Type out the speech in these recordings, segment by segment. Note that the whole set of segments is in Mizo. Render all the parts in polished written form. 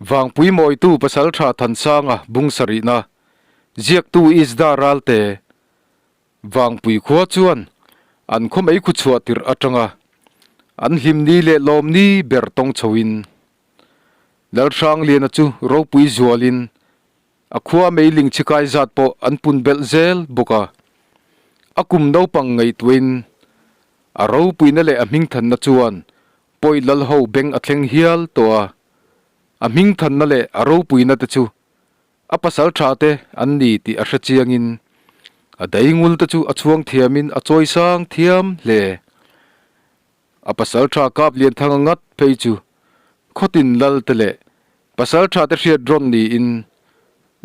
Vangpui mawitu Pasaltha Thansanga bung sarihna ziaktu Isda Ralte Vangpui khua chuan an khaw mei khu chhuah tirh atanga an hlimni leh lawmni ber tawng chhoin Lalhrangliana chu ropui zualin a khua meiling chhikai zat pawh an pun belh zel bawk a. A kum naupang ngaihtuahin a ropuina leh a hmingthanna chuan pawi lal ho beng a thleng hial tawh a. A hmingthanna leh a ropuina te chu a pasal tha te an ni tih a hre chiangin a daingul te chu a chhuang thiamin a chawisang thiam hle. A pasaltha kap Lianthanga ngat phei chu khawtin lal te leh pasaltha te hriat rawn niin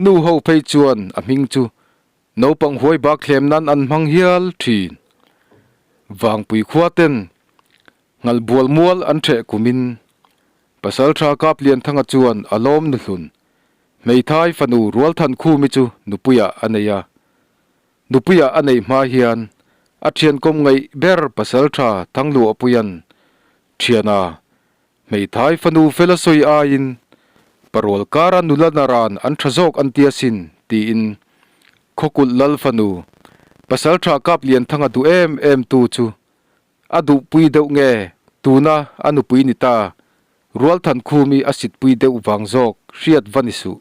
nu ho phei chuan a hming chu naupang huai bak thlem nan an hmang hial thin. Vangpui khua ten ngal bual mual an theh kumin pasaltha kap Lianthanga chuan a lawm nuhlun hmeithai fanu Rualthankhumi chu nupuiah a nei a. Nupuiah a neih hma hian a thian kawm ngaih ber pasaltha Thangluahpuia'n thiana hmeithai fanu fel a sawi aiin parol kara nula naran an tha zawk an tia sin tiin Khawkulh Lal fanu pasaltha Kaplianthanga duh em em tu chu a duhpui deuh nge tuna a nupui ni ta Rualthankhumi a sitpui deuh vang zawk hriat va ni suh.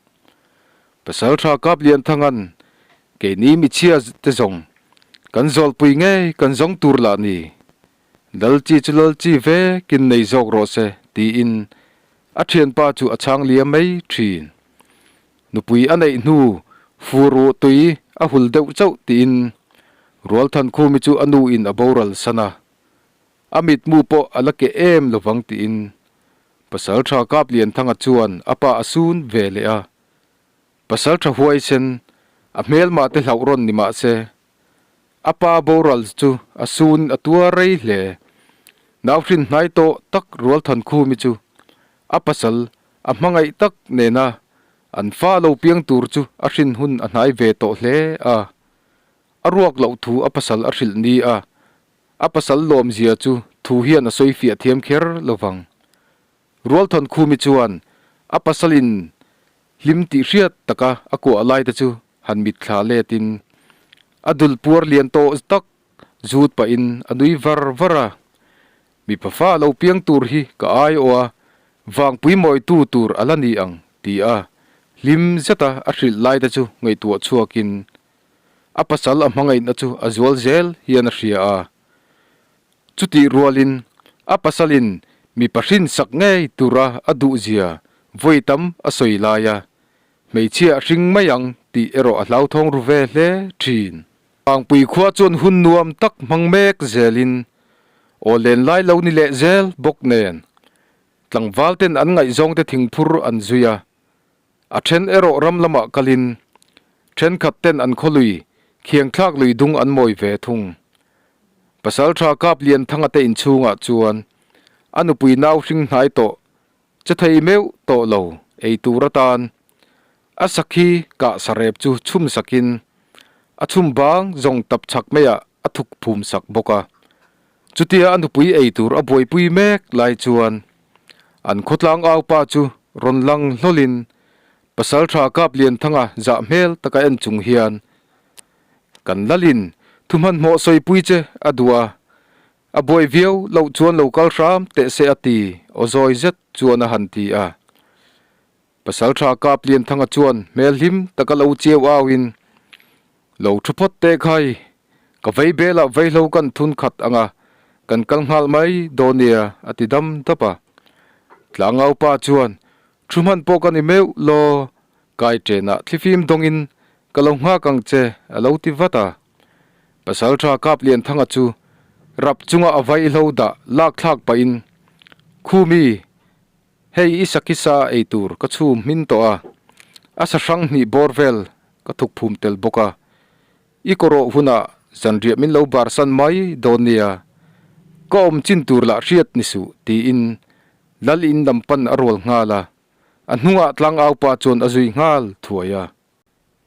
Pasaltha Kaplianthanga'n keini michhia te zawng kan zawlpui ngei kan zawng tur lah ni. Lal chi chu lal chi vekin nei zawk rawh se tiin a thianpa chu a chhang liam mai thin. Nupui a neih hnu fur ruh tui a hul deuh chauh tiin Rualthankhumi chu a nu in a boral san a. A mitmu pawh a la keh em lovang tiin Pasaltha Kaplianthanga chuan a pa a sun ve leh a. Pasaltha huaisen a hmelmah te hlauh rawn ni mah se a pa boral chu a sun a tuar rei hle. Nauhrin hnai tawh tak Rualthankhumi chu a pasal a hmangaih tak nena an fa lo piang tur chu a hrin hun a hnai ve tawh hle a. A ruak loh thu a pasal a hrilh ni a, a pasal lawmzia chu thu hian a sawi fiah thiam kher lo vang. Rualthawnkhumi chuan a pasalin hlim tih hriat taka a kuah lai te chu han mitthla letin a dul puar lian tawh tak zut pahin a nui var var a. Mipa fa lo piang tur hi ka ai aw a, vangpui mawitu tur a la ni ang ti a hlim zeta a hrilh lai te chu ngaihtuah chhuakin a pasal a hmangaihna chu a zual zel hian a hria a. Chutih rualin a pasalin mipa hrinsak ngei tura a duhzia vawi tam a sawi lai a, hmeichhia a hring mai ang tih erawh a hlauthawng ru ve hle thin. Vangpui khua chuan hun nuam tak hmang mek zelin aw len lai lo ni leh zel bawk nen tlangval ten an ngaihzawngte thingphur an zui a, a then erawh ram lamah kalin thenkhat ten an khawlui khiangthlak lui dung an mawi ve thung. Pasaltha Kaplianthanga te inchhungah chuan a nupui nau hring hnai tawh Che thei meuh tawh lo ei tur atan a sakhi kah sarep chu chhum sakin a chhum bang zawng tap chhak maiah a thuk phum sak bawk a. Chutia a nupui ei tur a buaipui mek lai chuan an khawtlang aupa chu rawn lang hlawlin Pasaltha Kaplianthanga zah hmel taka en chung hian kan lalin thu hmanhmawh sawipui che a duh a, A buai viau loh chuan lo kal hram teh se a ti, aw zawi zet chuan a han ti a. Pasaltha Kaplianthanga chuan hmel hlim taka lo chiau auin, Lo thu phawt teh khai, ka vei belah vaihlo kan thun khat ang a, kan kal nghal mai dawn nia a ti dam dap a. Tlangaupa chuan, Thu hman pawh ka ni meuh law, kai ṭenah thlifim dawngin ka lo nghak ang che a lo ti vat a. Pasalṭha Kaplianthanga chu rap chunga a vaihlo dah lak thlak pahin, Khumi, hei i sakhi sa ei tur ka chhum hmin tawh a, a sa hrang hnih bawr vel ka thuk phum tel bawk a, i kawrawh hunah zanriah min lo barsan mai dawn nia, ka awm chin tur lah hriat ni suh tiin Lal in lam pan a rual nghal a, a hnungah tlangaupa chuan a zui nghal thuai a.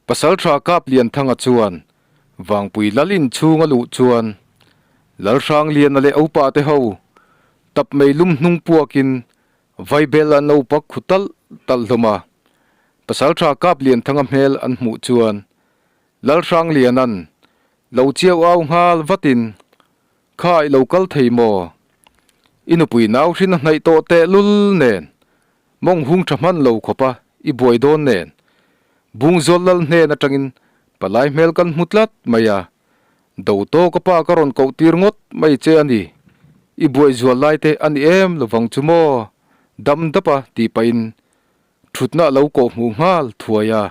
Pasalṭha Kaplianthanga chuan Vangpui Lal inchhung a luh chuan Lalhrangliana leh Opa te ho tap mei lum hnung puakin Vaibel an lo pak khu talh talh hlawm a. Pasalṭha Kaplianthanga hmel an hmuh chuan Lalhrangliana'n lo chiau au nghal vatin, Kha i lo kal thei maw? I nupui nau hrin a hnaih tawh teh lul nen, mawng hung tha hman lo khawpa i buai dawn nen, Bungzawl lal hnen atangin palai hmel kan hmu tlat mai a, Do tawk a pa ka rawn koh tir ngawt mai che a ni. I buai zual lai te a ni em lovang chu maw? Dam dap a tih pahin thutna a lo kawh hmuh nghal thuai a.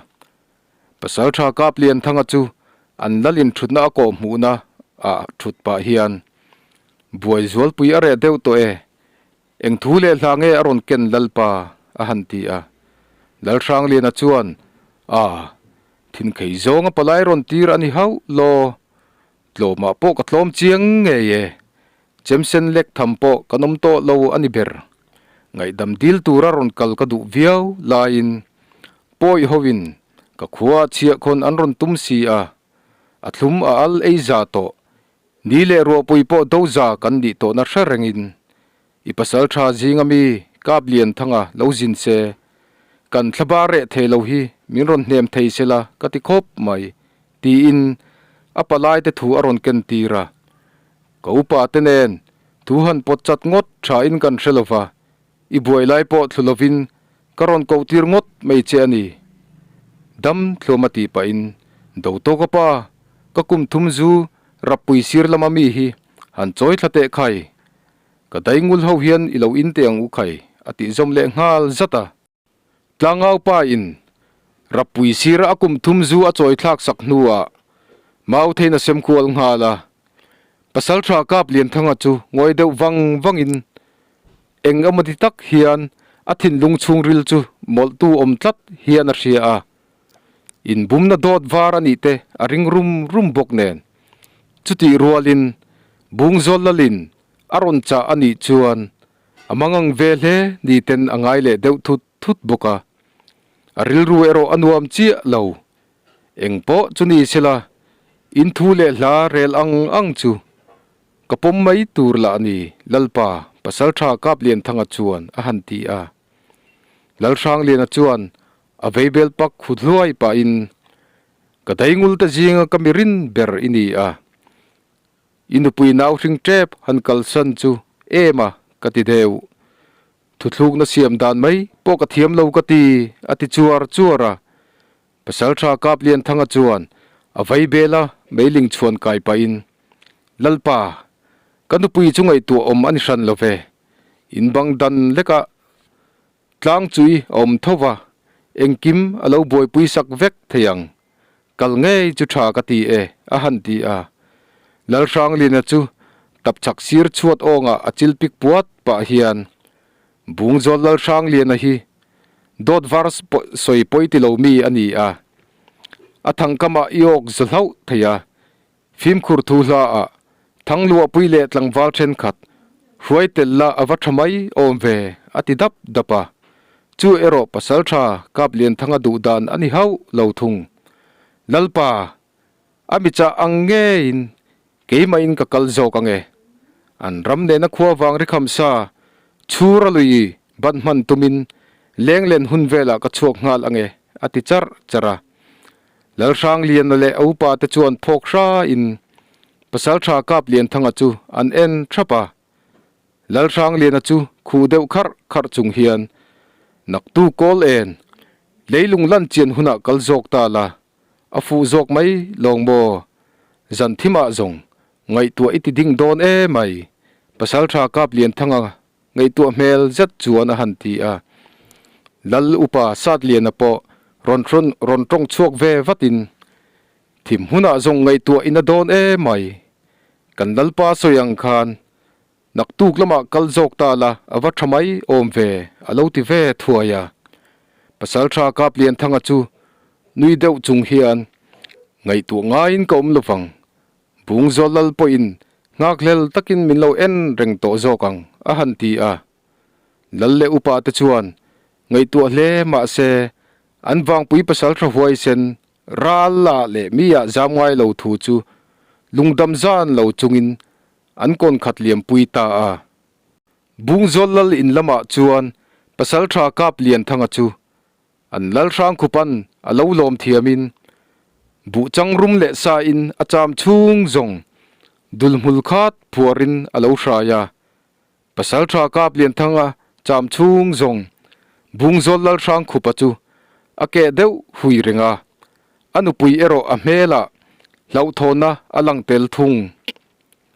Pasaltha Kaplianthanga chu an lalin thutna a kawh hmuhna ah thut pah hian buai zualpui a reh deuh tawh e. Eng thu leh hla nge a rawn ken Lalpa? a han ti a. Lalhrangliana chuan, A, thinkhei zawnga palai rawn tir a ni hauh law. Tlawmah pawh ka tlawm chiang ngei e. Chemsen lek tham pawh kan awm tawh lo a ni ber. Ngaihdam dil tura rawn kal ka duh viau laiin pawi hoin ka khua chhiahkhawn an rawn tum si a, a thlum a al ei za tawh Ni leh ruahpui pawh do za kan nih tawhna hre rengin i pasal tha zinga mi kap lian thanga lo zin se, kan thlaba reh thei lo hi min rawn hnem thei sela ka ti khawp mai, tiin a palai te thu a rawn ken tir a. Ka upa te nen thu han pawt chat ngawt tha in kan hre lova, i buai lai pawh thlu lovin ka rawn koh tir ngawt mai che a ni. Dam thluam a tih pahin do tawk a pa, ka kum thum zu rappui sir lama mi hi han chawi thla teh khai. Ka daingul ho hian i lo in teh ang u khai a tih zawm leh nghal zat a. Tlangau pa in rappui sira a kum thum zu a chawi thlak sak hnuah mau theiin a sem kual nghal a. Pasaltha kap Lianthanga chu ngawi deuh vang vangin Eng emaw ti tak hian a thinlung chhungril chu mawlhtu awm tlat hian a hria a, inbumna dawt var a nih te a ring rum rum bawk nen. Chutih rualin Bungzawl lalin a rawn chah a nih chuan a mangang ve hle ni ten a ngai leh deuh thut thut bawk a. A rilru erawh a nuam chiah lo. Eng pawh chu ni sela, in thu leh hla rel ang ang chu Ka pawm mai tur lah a ni, Lalpa, Pasalṭha Kaplianthanga chuan a han ti a. Lalhrangliana chuan a veibel pak khu hluai pahin, Ka daingulte zinga ka mi rin ber i ni a, i nupui nau hring ṭep han kalsan chu em a, ka ti deuh. Thuthlukna siam dan mai pawh ka thiam lo ka ti, a ti chuar chuar a. Pasalṭha Kaplianthanga chuan a vaibel a meiling chhuan kai pahin, Lalpa, ka nupui chu ngaihtuah awm a ni hran lo ve. In bang dan lekah tlang chui a awm tho va, engkim a lo buaipui sak vek thei ang. Kal ngei chu ṭha ka ti e, a han ti a. Lalhranglina chu tapchhak sir chhuat awngah a chil pik puat pah hian, Bungzawl Lalhrangliana hi dawt var sawi pawi ti lo mi a ni a, a thangkamah i awk za hlauh thei a, fimkhur thu hla ah Thangluahpui leh tlangval thenkhat hruai tel la a va tha mai awm ve a ti dap dap a, chu erawh pasaltha Kaplianthanga duh dan a ni hauh lo thung. Lalpa, a mi chah ang ngeiin Keimahin ka kal zawk ang e. An ram nena khua vang ri kham sa, chhur a lui ban hman tumin lenglen hun velah ka chhuak nghal ang e, a ti charh charh a. Lalhrangliana leh a upa te chuan phawk hrain Pasaltha Kaplianthanga chu an en thap a. Lalhrangliana chu khuh deuh kharh kharh chung hian, Naktu kawl en, leilung lan chian hunah kal zawk ta la, A fuh zawk mai lawng maw? Zan thimah zawng ngaihtuah i ti ding dawn e mai, Pasaltha Kaplianthanga ngaihtuah hmel zet chuan a han ti a. Lal upa Satliana pawh rawn hrawn rawn tawng chhuak ve vatin, Thim hunah zawng ngaihtuah i na dawn e mai, kan Lalpa sawi ang khan Naktuk lamah kal zawk ta la a va tha mai awm ve a lo ti ve thuai a. Pasaltha Kaplianthanga chu nui deuh chung hian ngaihtuah ngaiin ka awm lovang, Bungzawl lal pawhin nghakhlel takin min lo en reng tawh zawk ang a han ti a. Lal leh upa te chuan ngaihtuah hle mahse an vangpui pasaltha huaisen ral la leh mi ah zam ngai lo thu chu lungdam zan lo chungin An kawn khat liampui ta a. Bungzawl lal in lamah chuan Pasalṭha Kâplianthanga chu An Lalhrangkhupan a lo lawm thiamin buhchang rum leh sain a cham chhung zawng dulhmul khat phuarin a lo hrai a. Pasalṭha Kâplianthanga cham chhung zawng Bungzawl Lalhrangkhupa chu a keh deuh hui reng a, a nupui erawh a hmelah hlauhthawnna a lang tel thung.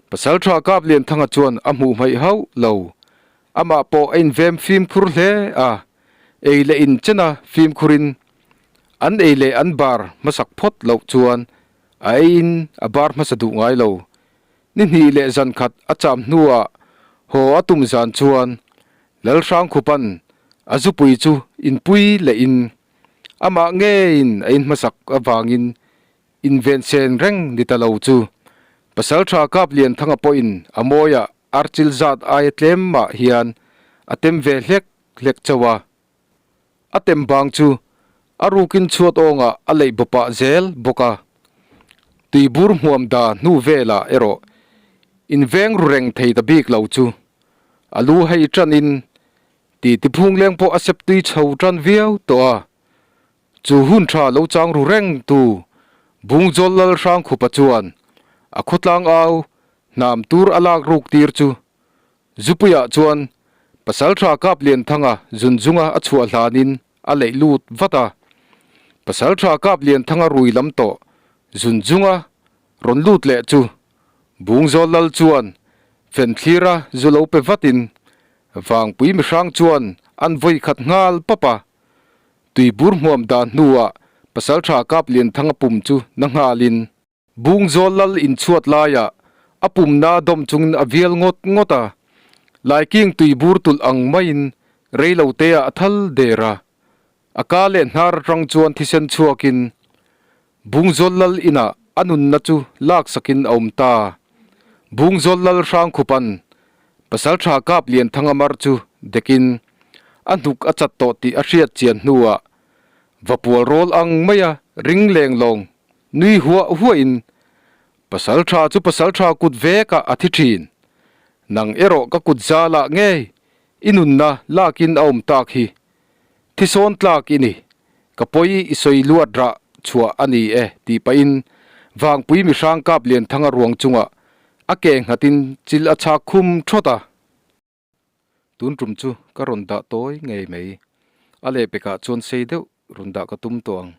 Pasalṭha Kâplianthanga chuan a hmuh hmaih hauh lo. Amah pawh a invem fimkhur hle a, ei leh in chena fimkhurin an ei leh an bar hmasak phawt loh chuan a eiin a bar hmasa duh ngai lo. Ni hnih leh zan khat a cham hnuah haw a tum zan chuan Lalhrangkhupan a zupui chu inpui leh in amah ngeiin a in hmasak avangin Invensen reng ni ta lo chu Pasalṭha Kâplianthanga pawhin a mawiah archil zat aia tlem mah hian a tem ve hlek hlek chauh a. A tem bang chu a rukin chhuat awngah a leih bawpah zel bawk a. Tuibur hmuam da hnu velah erawh inveng ru reng thei ta bik lo chu a lu hei ṭanin titi phungleng pawh a sep tui chho ṭan viau tawh a. Chu hun tha lo chang ru reng tu Bungzawl Lalhrangkhupa chuan a khawtlang au hnam tur a lak ruk tir chu Zupuiah chuan Pasaltha Kaplianthanga zunzunga a chhuah hlanin a leih lut vat a. Pasaltha Kaplianthanga rui lam tawh zunzunga rawn lut leh chu Bungzawl Lal chuan fenthlira zu lo pe vatin Vangpui mihrang chuan an vawi khat nghal pap a. Tuibur hmuam dan hnuah Pasalṭha Kâplianthanga pum chu na nghalin Bungzawl lal inchhuat laiah a pumna dawm chungin a vial ngawt ngawt a, Laiking tuibur tulh ang maiin reiloteah a thal der a. A ka leh hnar atang chuan thisen chhuakin Bungzawl lal inah a nunna chu laksakin a awm ta. Bungzawl lal Hrangkhupan Pasalṭha Kâplianthanga mar chu dekin a hnuk a chat tawh tih a hriat chian hnuah vapual rawl ang maia ring leng lawng nui huah huahin Pasalṭha chu pasalṭha kut vekah a thi ṭhin. Nang erawh ka kut zalah ngei i nunna lakin a awm tak hi. Thisawn tlak i ni, ka pawi i sawi luat rah chhuah a ni e tih pahin Vangpui mihrang kap Lianthanga ruang chungah a ke nghatin chil a chhak khum thawt a. Tun tum chu ka rawn dah tawi ngei mai. A lehpekah chuan sei deuh rawn dah ka tum tawh ang.